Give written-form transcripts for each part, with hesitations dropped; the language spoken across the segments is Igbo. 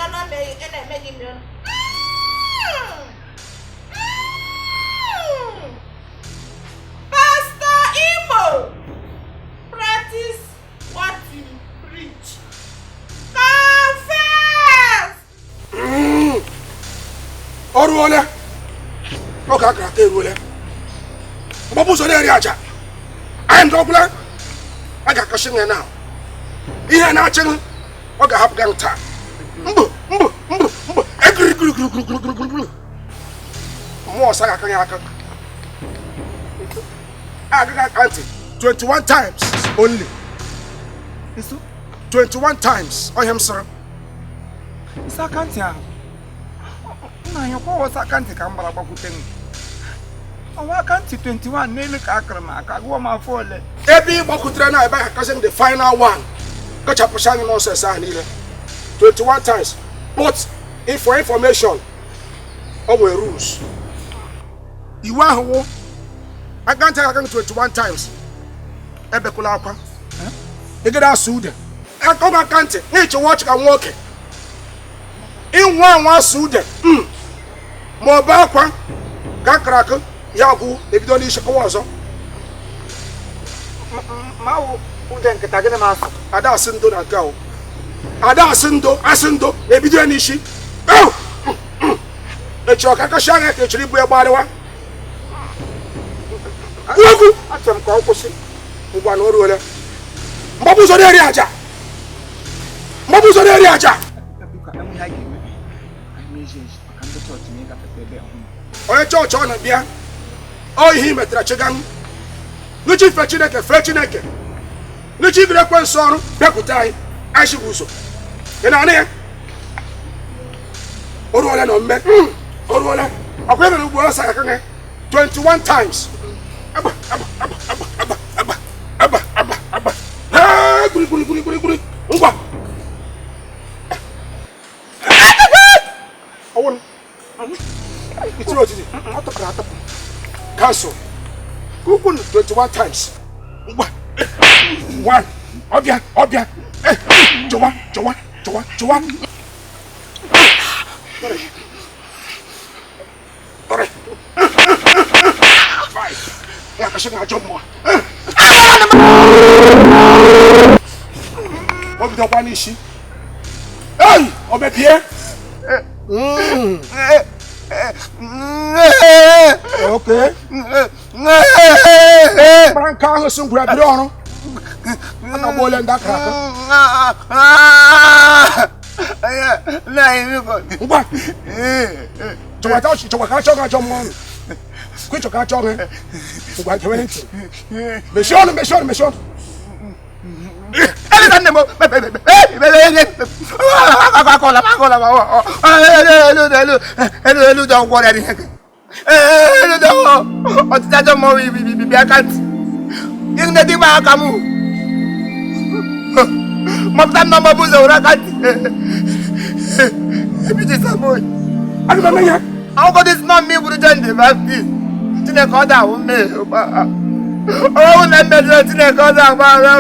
ọnụ na-eme gị imi ọnụ. Pastor Imo, practice what you preach. Confess! Ọ ruola oge akara aka eruola mgbapụ ụzọ na-eri aja anyị ndị ọbụla a ga-akọsị ya na ihe na-achị ọ ga-ahapụ gị taa mbụ mbụ mbụ mbụ egirigirigirigirigirigiri mmụọ ọsa ga-aka ya aka agaghị aka ntị 21 times only 21 times ọ ihe m sịrị isi aka ntị ahụ nna anyị kwa ọsọ aka ntị ka m gbara gbakwute m ọwa aka ntị 21 n'elu ka akara m aka gụọ m afọ ole ebe ị gbakwutere na ebe akasị the final one kachapụcha anyị nonsense ahụ niile 21 times. But if for information o nwere rules iwu ahụ wụ aka ntị aka 21 times ebekwala akwa egede asụ ude aka m aka ntị na-echewa ọchị ka nwoke ịnwa anwa asụ ude ma ọ bụ akwa ka akara akụ ya bụ ebido n'isi kọwa ọzọ ma wụ ude nkịta gịnị ma asụ ada asị ndo na nke ahụ ada asị ndo asị ndo ebido ya n'isi echiri ọka kacha anya ka echiri ibu ya gbarịwa okwu achọrọ m ka ọ kwụsị ngwa na o ruola mgbapụ ụzọ na-eri aja mgbapụ ụzọ na-eri aja onye chọọchị ọ na-abịa ọ ihe i metara chigan n'uche ife Chineke fee Chineke n'uche ibiri ekwensu ọrụ bịakwute anyị anyị bụ ụzọ ị na-anụ ya o ruola na omume o ruola ọkwa ebere ugbo ọsọ aka gị 21 times agba agba agba agba agba agba agba agba agba ha gburi gburi gburi gburi gburi ngwa ọwụrụ itiri otiti ọ tụpụrụ atụpụ cancel ukwu 21 times ngwa 1 ọbịa ọbịa chụwa chụwa chụwa chụwa 3 3 5 ya kasị na-ajọ mmụọ o bidokwa n'isi ei o mepie okay mkpara nke ahụ si ngwere biri ọrụ a na-agba ole ndị akara aka ngwa chọwa ka achọ gị ajọ mmụọ kwe chọ ka achọ gị ngwa gewere ntị mechie ọnụ mechie ọnụ mechie ọnụ ọtịta ajọ mmụọ bịa aka ntị ịnne dị gba aka m mapụta nna m bụ ụzọ were aka ntị ebiji samoy aga m eme ihe akwụkwọ dị si na mmiri bụrụ John the Baptist Chineke ọ da-ahụ mmehie ọnwụ na mmejọ Chineke ọ da-agba ara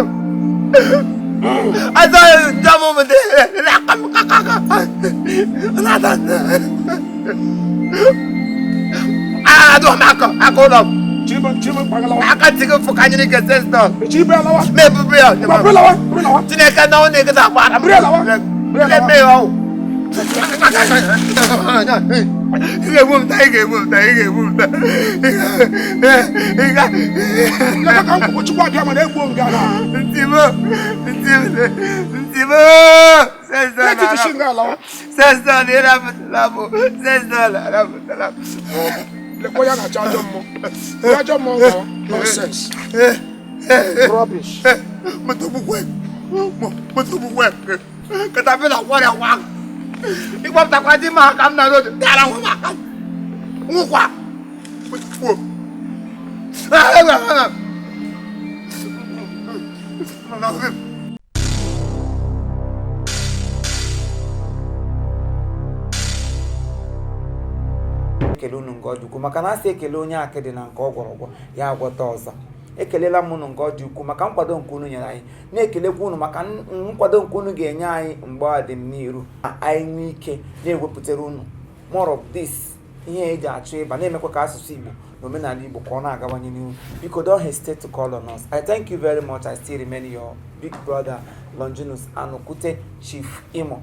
azọ njọ m dị aka m kakaka adụ m aka aka ụlọ aka ntị gị fụkanyere gị sestọ ma ebube ya Chineke na ọ na-egide agba ara eme ya ọwụ ị ga-egbu m taa ị ga-egbu m taa ị ga-egbu m taa ka m Chukwu abịa mana egbuo m gị ala ntị m ntị m ntị m sestọ na ịrapụtala m sestọ na arapụtala m lekwa ya na-achọ ajọ mmụọ ajọ mmụọ gawa nonsense rubbish moto gbukwe moto gbukwe katapila kwọrịa nwa ịkpọpụtakwa di m aka m na road dara nwa m aka nwụkwa ekele unu nke ọ dị ukwuu maka na asị ekele onye akịdị na nke ọ gwọrọ ọgwọ ya agwọta ọzọ. Ekelela m unu nke ọ dị ukwuu maka nkwado nke unu nyere anyị, na-ekelekwa unu maka nkwado nke unu ga-enye anyị mgbe ọ dị m n'iru, anyị nwee ike na-ewepụtara unu more of this ihe eji achụ ịba, na-emekwa ka asụsụ Igbo na omenala Igbo ka ọ na-agawanye n'ihu. Biko, don't hesitate to call on us. I thank you very much. I still remain your big brother, Longinus Anukute, Chief Imo.